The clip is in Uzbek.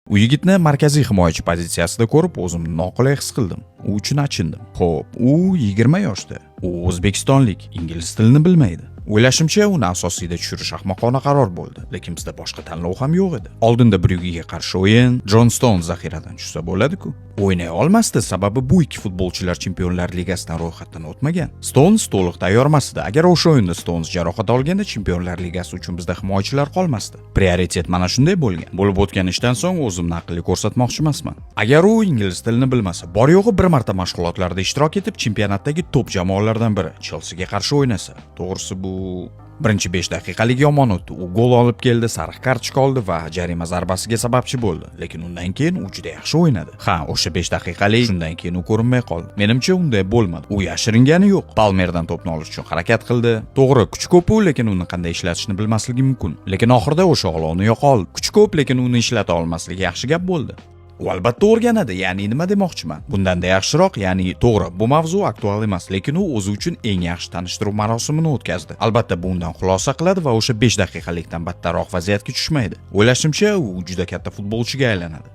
U yigitni markaziy himoyachi pozitsiyasida ko'rib, o'zimni noqulay his qildim. U uchun achindim. Xo'p, u 20 yoshda. U o'zbekistonlik, ingliz tilini bilmaydi. O'ylashimcha, uni asosiyda tushirish ahmoqona qaror bo'ldi, lekin bizda boshqa tanlov ham yo'q edi. Oldinda Bryugiga qarshi o'yin, Jon Stones zaxiradan tushsa bo'ladi-ku. O'ynay olmasdi, sababi bu ikki futbolchilar Chempionlar Ligasidan ro'yxatdan o'tmagan. Stones to'liq tayyor emas edi. Agar o'sha o'yinda Stones jarohat olganda, Chempionlar Ligasi uchun bizda himoyachilar qolmasdi. Prioritet mana shunday bo'lgan. Bo'lib o'tgan ishdan so'ng o'zimni aqlli ko'rsatmoqchi emasman. Agar u ingliz tilini bilmasa, bor yo'g'i bir marta mashg'ulotlarda ishtirok etib, chempionatdagi top jamoalardan biri Chelsiga qarshi o'ynasa, to'g'risi, bu birinchi 5 daqiqalik yomon o'tdi. U gol olib keldi, sariq kartochka oldi va jarima zarbasiga sababchi bo'ldi. Lekin undan keyin u juda yaxshi o'ynadi. Ha, o'sha 5 daqiqalik, shundan keyin u ko'rinmay qoldi. Menimcha, unday bo'lmadi. U yashiringani yo'q. Palmerdan to'pni olish uchun harakat qildi. To'g'ri, kuchi ko'p u, lekin uni qanday ishlatishni bilmasligi mumkin. Lekin oxirida o'sha olovni yoqa oldi. Kuchi ko'p, lekin uni ishlata olmasligi yaxshi gap bo'ldi. U albatta o'rganadi, ya'ni nima demoqchiman? Bundanda yaxshiroq, ya'ni to'g'ri, bu mavzu aktual emas, lekin u o'zi uchun eng yaxshi tanishtiruv marosimini o'tkazdi. Albatta, bu undan xulosa qiladi va o'sha 5 daqiqalikdan battarroq vaziyatga tushmaydi. O'ylashimcha, u juda katta futbolchiga aylanadi.